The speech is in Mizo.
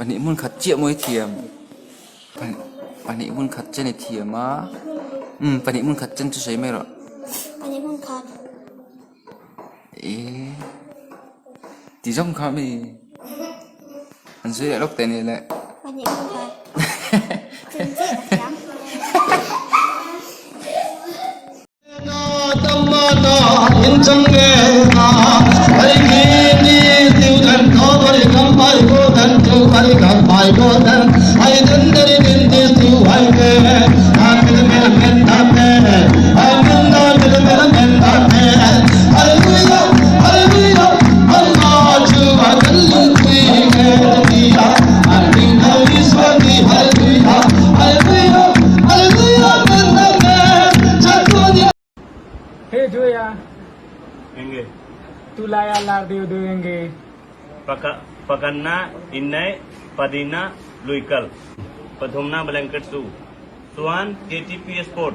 Pahnih hmun khat chiah maw i thiam? Pahnih hmun khat chen i thiam a. Umm pahnih hmun khat chen chu sawi mai rawh. Pahnih hmun khat. Ee ti zawng kha mi an sawi leh lawk teh ni le. Pahnih hmun khat. Chen chiah ka thiam. Hey Joya, Enge. Tulai ah lar deuh deuh enge. Paka, pakanna, innai, padina, luikal. Pathumna blanket su. Chuan KTP Sport.